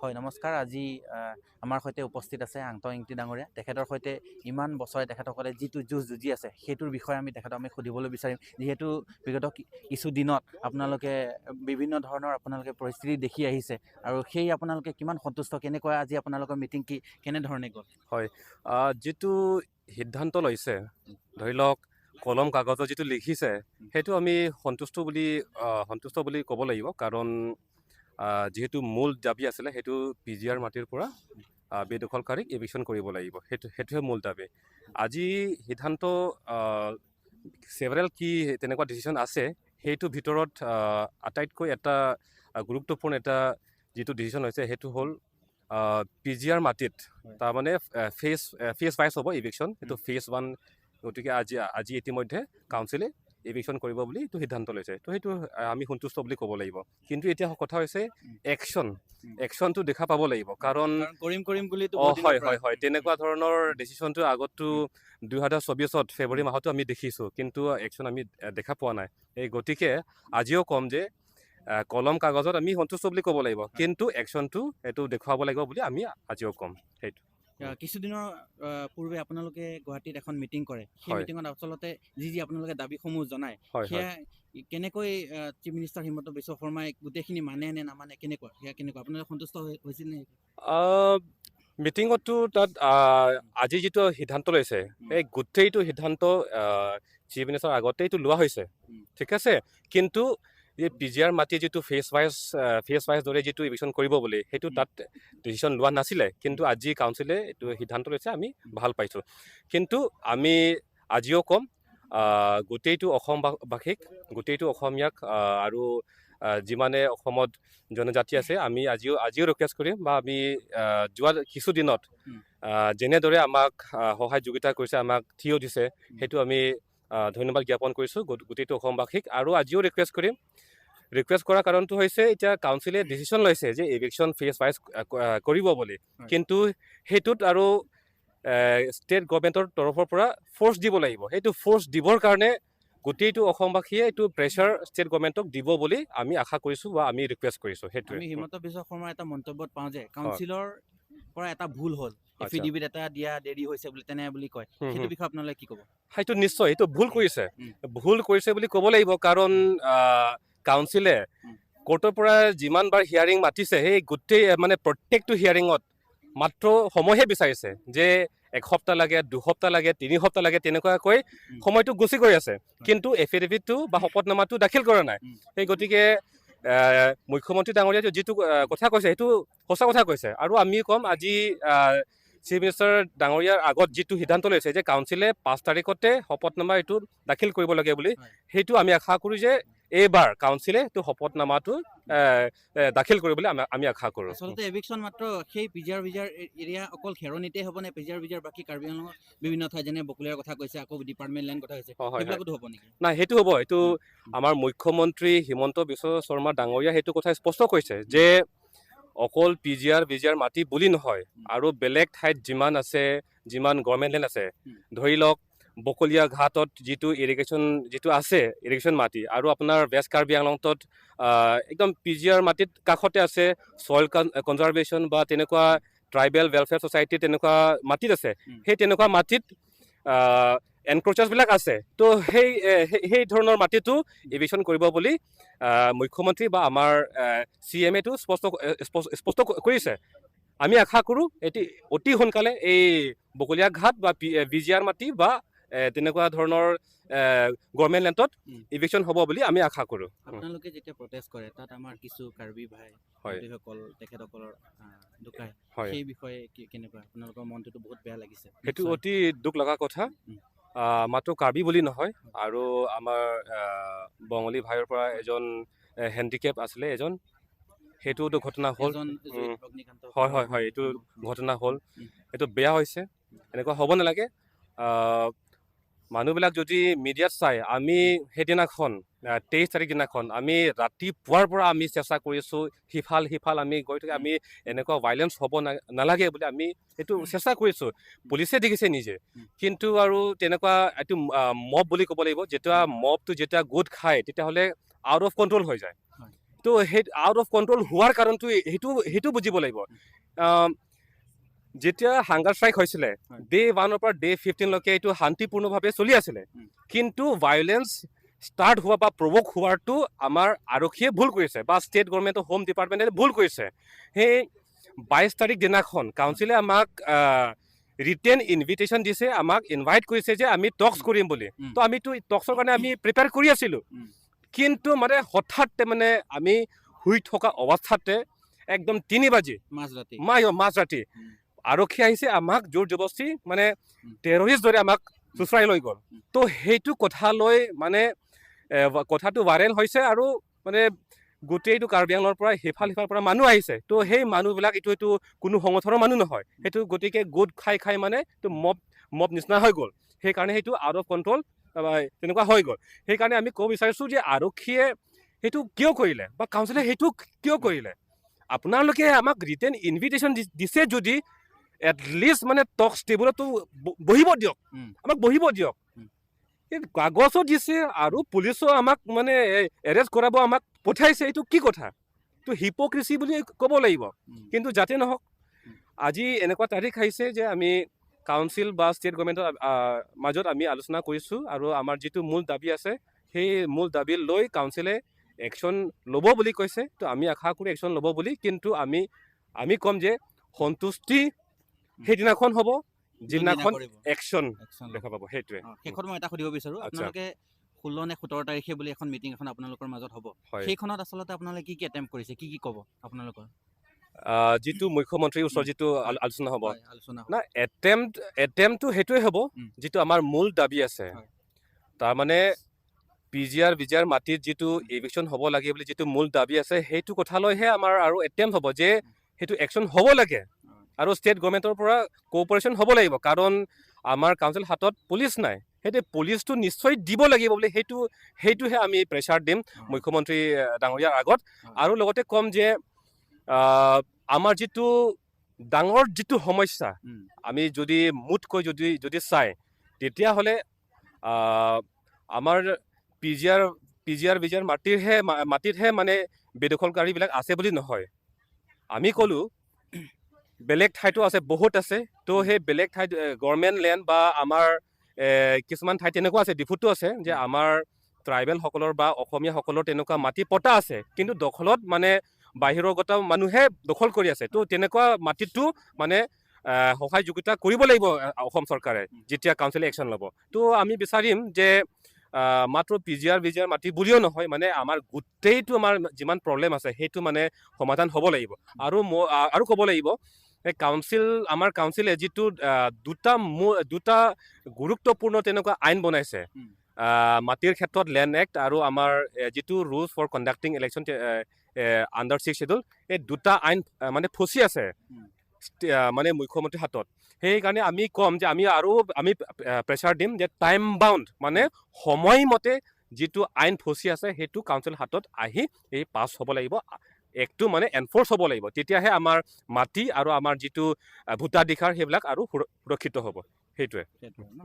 হয়, নমস্কাৰ। আজি আমাৰ সৈতে উপস্থিত আছে আংতং ইংতি ডাঙৰীয়া। তেখেতৰ সৈতে ইমান বছৰে তেখেতসকলে যিটো যুঁজ যুঁজি আছে, সেইটোৰ বিষয়ে আমি তেখেতক আমি সুধিবলৈ বিচাৰিম। যিহেতু বিগত কিছু দিনত আপোনালোকে বিভিন্ন ধৰণৰ আপোনালোকে পৰিস্থিতি দেখি আহিছে আৰু সেই আপোনালোকে কিমান সন্তুষ্ট, কেনেকুৱা আজি আপোনালোকৰ মিটিং কি কেনেধৰণে গ'ল? হয়, যিটো সিদ্ধান্ত লৈছে, ধৰি লওক কলম কাগজত যিটো লিখিছে, সেইটো আমি সন্তুষ্ট বুলি ক'ব লাগিব। কাৰণ যিহেতু মূল দাবী আছিলে সেইটো পিজিআৰ মাটিৰ পৰা বেদখলকাৰীক এভিকশ্যন কৰিব লাগিব, সেইটোহে মূল দাবী। আজি সিদ্ধান্ত ছেভাৰেল কি তেনেকুৱা ডিচিশ্যন আছে, সেইটোৰ ভিতৰত আটাইতকৈ এটা গুৰুত্বপূৰ্ণ এটা যিটো ডিচিশ্যন হৈছে, সেইটো হ'ল পিজিআৰ মাটিত তাৰমানে ফেজ ফেজ ৱাইজ হ'ব ইভিকশ্যন। সেইটো ফেজ ওৱান। গতিকে আজি ইতিমধ্যে কাউন্সিলে ইভিকশ্যন কৰিব বুলি এইটো সিদ্ধান্ত লৈছে। তো সেইটো আমি সন্তুষ্ট বুলি ক'ব লাগিব। কিন্তু এতিয়া কথা হৈছে একশ্যন, একশ্যনটো দেখা পাব লাগিব, কাৰণ কাৰণ কৰিম কৰিম বুলিতো অঁ, হয় হয় হয় তেনেকুৱা ধৰণৰ ডিচিশ্যনটো আগতো 2024ত ফেব্ৰুৱাৰী মাহতো আমি দেখিছোঁ, কিন্তু একশ্যন আমি দেখা পোৱা নাই। এই গতিকে আজিও ক'ম যে কলম কাগজত আমি সন্তুষ্ট বুলি ক'ব লাগিব, কিন্তু একশ্যনটো এইটো দেখুৱাব লাগিব বুলি আমি আজিও ক'ম সেইটো। কিছুদিনৰ পূৰ্বে আপোনালোকে গুৱাহাটীত এখন মিটিং কৰে। সেই মিটিঙত আচলতে যি যি আপোনালোকে দাবীসমূহ জনায়, সেয়া কেনেকৈ চিফ মিনিষ্টাৰ হিমন্ত বিশ্ব শৰ্মাই গোটেইখিনি মানে নে নামানে, কেনেকুৱা সেয়া কেনেকুৱা আপোনালোকে সন্তুষ্ট হৈছিল নে? মিটিঙততো তাত আজি যিটো সিদ্ধান্ত লৈছে, এই গোটেইটো সিদ্ধান্ত চিফ মিনিষ্টাৰ আগতেইটো লোৱা হৈছে। ঠিক আছে, কিন্তু এই পিজিআৰ মাটি যিটো ফেজ ৱাইজ দৰে যিটো ইভিকশ্যন কৰিব বুলি, সেইটো তাত ডিচিশ্যন লোৱা নাছিলে। কিন্তু আজি কাউন্সিলে এইটো সিদ্ধান্ত লৈছে, আমি ভাল পাইছোঁ। কিন্তু আমি আজিও ক'ম গোটেইটো অসমবাসীক, গোটেইটো অসমীয়াক আৰু যিমানে অসমত জনজাতি আছে, আমি আজিও ৰিকুৱেষ্ট কৰিম বা আমি যোৱা কিছুদিনত যেনেদৰে আমাক সহায় যোগিতা কৰিছে, আমাক থিয় দিছে, সেইটো আমি ধন্যবাদ জ্ঞাপন কৰিছোঁ গোটেইটো অসমবাসীক। আৰু আজিও ৰিকুৱেষ্ট কৰিম। ৰিকুৱেষ্ট কৰাৰ কাৰণটো হৈছে এতিয়া কাউন্সিলে ডিচিশ্যন লৈছে যে ইভিকশ্যন ফেজ ৱাইজ কৰিব বুলি। কিন্তু সেইটোত আৰু ষ্টেট গভৰ্ণমেণ্টৰ তৰফৰ পৰা ফ'ৰ্চ দিব লাগিব। সেইটো ফ'ৰ্চ দিবৰ কাৰণে গোটেইটো অসমবাসীয়ে এইটো প্ৰেছাৰ ষ্টেট গভৰ্ণমেণ্টক দিব বুলি আমি আশা কৰিছোঁ বা আমি ৰিকুৱেষ্ট কৰিছোঁ সেইটোৱে। আমি হিমন্ত বিশ্ব শৰ্মাৰ এটা মন্তব্যত পাওঁ যে কাউন্সিলৰ পৰা এটা ভুল হ'ল, এফিডেভিট এটা দিয়া দেৰি হৈছে বুলি তেনে বুলি কয়। সেইটো বিষয়ে আপোনালোকে কি ক'ব? সেইটো নিশ্চয় সেইটো ভুল কৰিছে, ভুল কৰিছে বুলি ক'ব লাগিব। কাৰণ কাউন্সিলে কোৰ্টৰ পৰা যিমানবাৰ হিয়াৰিং মাতিছে, সেই গোটেই মানে প্ৰত্যেকটো হিয়াৰিঙত মাত্ৰ সময়হে বিচাৰিছে যে এসপ্তাহ লাগে, 2 সপ্তাহ লাগে, 3 সপ্তাহ লাগে, তেনেকুৱাকৈ সময়টো গুচি গৈ আছে, কিন্তু এফিডেভিটটো বা শপতনামাটো দাখিল কৰা নাই। সেই গতিকে মুখ্যমন্ত্ৰী ডাঙৰীয়াই যিটো কথা কৈছে, সেইটো সঁচা কথা কৈছে। আৰু আমি ক'ম আজি চিফ মিনিষ্টাৰ ডাঙৰীয়াৰ আগত যিটো সিদ্ধান্ত লৈছে যে কাউন্সিলে 5 তাৰিখতে শপতনামা এইটো দাখিল কৰিব লাগে বুলি, সেইটো আমি আশা কৰোঁ যে এইবাৰ কাউন্সিলে এইটো শপতনামাটো এ, এ, দাখিল কৰিব বুলি আমি আশা কৰোঁ। আচলতে এভিকশ্যন মাত্ৰ সেই পিজিআৰ ভিজিআৰ এৰিয়া অকল খেৰণিতে হ'ব নে পিজিআৰ ভিজিআৰ বাকী কাৰ্বি আংলঙৰ বিভিন্ন ঠাই, যেনে বকুলীয়াৰ কথা কৈছে, আকৌ ডিপাৰ্টমেণ্ট লেণ্ড কথা কৈছে, হয় হয় হয় সেইবিলাকতো হ'ব নেকি? নাই, সেইটো হ'ব। এইটো আমাৰ মুখ্যমন্ত্ৰী হিমন্ত বিশ্ব শৰ্মা ডাঙৰীয়া সেইটো কথা স্পষ্ট কৈছে যে অকল পিজিআৰ ভিজিআৰ মাটি বুলি নহয়, আৰু বেলেগ ঠাইত যিমান আছে, যিমান গভৰ্ণমেণ্ট লেণ্ড আছে, ধৰি লওক বকলীয়া ঘাটত যিটো ইৰিগেশ্যন যিটো আছে, ইৰিগেশ্যন মাটি, আৰু আপোনাৰ ৱেষ্ট কাৰ্বি আংলঙত একদম পিজিআৰ মাটিত কাষতে আছে, চইল কনজাৰ্ভেশ্যন বা তেনেকুৱা ট্ৰাইবেল ৱেলফেয়াৰ ছ'চাইটি তেনেকুৱা মাটিত আছে, সেই তেনেকুৱা মাটিত এনক্ৰচাৰ্ছবিলাক আছে। তো সেই ধৰণৰ মাটিটো ইভিকশ্যন কৰিব বুলি মুখ্যমন্ত্ৰী বা আমাৰ চি এম এটো স্পষ্ট কৰিছে। আমি আশা কৰোঁ এটি অতি সোনকালে এই বকলীয়া ঘাট বা ভিজিআৰ মাটি বা তেনেকুৱা ধৰণৰ গভৰ্ণমেণ্ট লেণ্ডত ইভিকশ্যন হ'ব বুলি আমি আশা কৰোঁ। আপোনালোকে যেতিয়া প্ৰটেষ্ট কৰে, তাত আমাৰ কিছু কাৰ্বি ভাই ভণ্টীসকল তেখেতসকলৰ ঢুকায়, সেই বিষয়ে কি কেনেকুৱা আপোনালোকৰ মনটোতো বহুত বেয়া লাগিছে সেইটো নিশ্চয়। অতি দুখ লগা কথা। মাত্ৰ কাৰ্বি বুলি নহয়, আৰু আমাৰ বঙালী ভাইৰ পৰা এজন হেণ্ডিকেপ আছিলে এজন, সেইটোতো ঘটনা হ'ল। এজন জুইত অগ্নিকান্ত হয় হয় হয় এইটো ঘটনা হ'ল। এইটো বেয়া হৈছে, এনেকুৱা হ'ব নালাগে। মানুহবিলাক যদি মিডিয়াত চাই, আমি সেইদিনাখন 23 তাৰিখ দিনাখন আমি ৰাতিপুৱাৰ পৰা আমি চেষ্টা কৰিছোঁ, সিফাল সিফাল আমি গৈ থাকি আমি এনেকুৱা ভাইলেঞ্চ হ'ব নালাগে বুলি আমি এইটো চেষ্টা কৰিছোঁ। পুলিচে দেখিছে নিজে। কিন্তু আৰু তেনেকুৱা এইটো মব বুলি ক'ব লাগিব, যেতিয়া মবটো যেতিয়া গোট খায়, তেতিয়াহ'লে আউট অফ কণ্ট্ৰল হৈ যায়। তো সেই আউট অফ কণ্ট্ৰল হোৱাৰ কাৰণটো সেইটো বুজিব লাগিব। যেতিয়া হাংগাৰ ষ্ট্ৰাইক হৈছিলে, ডে 1ৰ পৰা ডে 15লৈকে এইটো শান্তিপূৰ্ণভাৱে চলি আছিলে। কিন্তু ভায়লেঞ্চ ষ্টাৰ্ট হোৱা বা প্ৰভোক হোৱাটো আমাৰ আৰক্ষীয়ে ভুল কৰিছে বা ষ্টেট গভৰ্ণমেণ্টৰ হোম ডিপাৰ্টমেণ্টে ভুল কৰিছে। সেই 22 তাৰিখ দিনাখন কাউন্সিলে আমাক ৰিটেন ইনভিটেশ্যন দিছে, আমাক ইনভাইট কৰিছে যে আমি টক্স কৰিম বুলি। তো আমিতো টক্সৰ কাৰণে আমি প্ৰিপেয়াৰ কৰি আছিলোঁ। কিন্তু মানে হঠাৎ মানে আমি শুই থকা অৱস্থাতে একদম 3 বাজি মাজৰাতি। মাজৰাতি আৰক্ষী আহিছে, আমাক জোৰ জবস্তি মানে টেৰৰিষ্ট দৰে আমাক চোঁচৰাই লৈ গ'ল। তো সেইটো কথা লৈ মানে কথাটো ভাইৰেল হৈছে আৰু মানে গোটেইটো কাৰ্বি আংলঙৰ পৰা সিফাল সিফাল পৰা মানুহ আহিছে। তো সেই মানুহবিলাক এইটো কোনো সংগঠনৰ মানুহ নহয়, সেইটো গতিকে গোট খাই খাই মানে এইটো মব মব নিচিনা হৈ গ'ল। সেইকাৰণে সেইটো আউট অফ কণ্ট্ৰল তেনেকুৱা হৈ গ'ল। সেইকাৰণে আমি ক'ব বিচাৰিছোঁ যে আৰক্ষীয়ে সেইটো কিয় কৰিলে বা কাউন্সিলে সেইটো কিয় কৰিলে? আপোনালোকে আমাক ৰিটেন ইনভিটেশ্যন দিছে যদি এটলিষ্ট মানে টক্স টেবুলতো বহিব দিয়ক। আমাক বহিব দিয়ক। এই কাগজো দিছে আৰু পুলিচো আমাক মানে এৰেষ্ট কৰাব আমাক পঠাইছে, এইটো কি কথা? এইটো হিপক্ৰেচি বুলি ক'ব লাগিব। কিন্তু যাতে নহওক, আজি এনেকুৱা তাৰিখ আহিছে যে আমি কাউন্সিল বা ষ্টেট গভৰ্ণমেণ্টৰ মাজত আমি আলোচনা কৰিছোঁ আৰু আমাৰ যিটো মূল দাবী আছে, সেই মূল দাবী লৈ কাউন্সিলে একশ্যন ল'ব বুলি কৈছে। তো আমি আশা কৰোঁ একশ্যন ল'ব বুলি। কিন্তু আমি ক'ম যে সন্তুষ্টি সেইদিনাখন হ'ব যিদিনাখন কৰিব। একশ্যন Action ল'ব। দেখা পাব, সেইটোৱে। শেষত মই এটা সুধিব বিচাৰোঁ, আপোনালোকে 16 নে 17 তাৰিখে বুলি এখন মিটিং এখন আপোনালোকৰ মাজত হ'ব। হয়। সেইখনত আচলতে আপোনালোকে কি কি এটেম্প কৰিছে, কি কি ক'ব আপোনালোকৰ? যিটো মুখ্যমন্ত্ৰীৰ ওচৰত যিটো আলোচনা হ'ব? হয়, আলোচনা হ'ব। না, এটেম্পটো সেইটোৱে হ'ব যিটো আমাৰ মূল দাবী আছে। তাৰমানে পিজিআৰ বিজিআৰ মাটিত যিটো ইভিকশ্যন হ'ব লাগে বুলি যিটো মূল দাবী আছে, সেইটো কথালৈহে আমাৰ আৰু এটেম্প হ'ব যে সেইটো একশ্যন হ'ব লাগে আৰু ষ্টেট গভৰ্ণমেণ্টৰ পৰা কোঅপাৰেশ্যন হ'ব লাগিব, কাৰণ আমাৰ কাউন্সিল হাতত পুলিচ নাই। সেইটো পুলিচটো নিশ্চয় দিব লাগিব বুলি সেইটোহে আমি প্ৰেছাৰ দিম মুখ্যমন্ত্ৰী ডাঙৰীয়াৰ আগত। আৰু লগতে ক'ম যে আমাৰ যিটো ডাঙৰ যিটো সমস্যা, আমি যদি মুঠকৈ যদি চাই, তেতিয়াহ'লে আমাৰ পিজিআৰ বিজিআৰ মাটিতহে মানে বেদখলকাৰীবিলাক আছে বুলি নহয়। আমি ক'লোঁ বেলেগ ঠাইতো আছে, বহুত আছে। তো সেই বেলেগ ঠাইত গভৰ্ণমেণ্ট লেণ্ড বা আমাৰ কিছুমান ঠাইত তেনেকুৱা আছে, ডিফুতো আছে যে আমাৰ ট্ৰাইবেলসকলৰ বা অসমীয়াসকলৰ তেনেকুৱা মাটি পটা আছে, কিন্তু দখলত মানে বাহিৰৰ গত মানুহে দখল কৰি আছে। তো তেনেকুৱা মাটিতো মানে সহায় যোগিতা কৰিব লাগিব অসম চৰকাৰে যেতিয়া কাউন্সিলে একশ্যন ল'ব। তো আমি বিচাৰিম যে মাত্ৰ পিজিআৰ বিজিআৰ মাটি বুলিও নহয়, মানে আমাৰ গোটেইটো আমাৰ যিমান প্ৰব্লেম আছে সেইটো মানে সমাধান হ'ব লাগিব। আৰু আৰু ক'ব লাগিব, এই কাউন্সিল আমাৰ কাউন্সিলে যিটো দুটা গুৰুত্বপূৰ্ণ তেনেকুৱা আইন বনাইছে, মাটিৰ ক্ষেত্ৰত লেণ্ড এক্ট আৰু আমাৰ যিটো rules for conducting election under Sixth Schedule, এই দুটা আইন মানে ফচি আছে মানে মুখ্যমন্ত্ৰীৰ হাতত। সেইকাৰণে আমি ক'ম যে আমি আৰু আমি প্ৰেছাৰ দিম যে টাইম বাউণ্ড মানে সময়মতে যিটো আইন ফচি আছে সেইটো কাউন্সিল হাতত আহি এই পাছ হ'ব লাগিব, এক্টটো মানে এনফ'ৰ্চ হ'ব লাগিব। তেতিয়াহে আমাৰ মাটি আৰু আমাৰ যিটো ভোটাধিকাৰ সেইবিলাক আৰু সুৰক্ষিত হ'ব, সেইটোৱে। সেইটোৱে ন?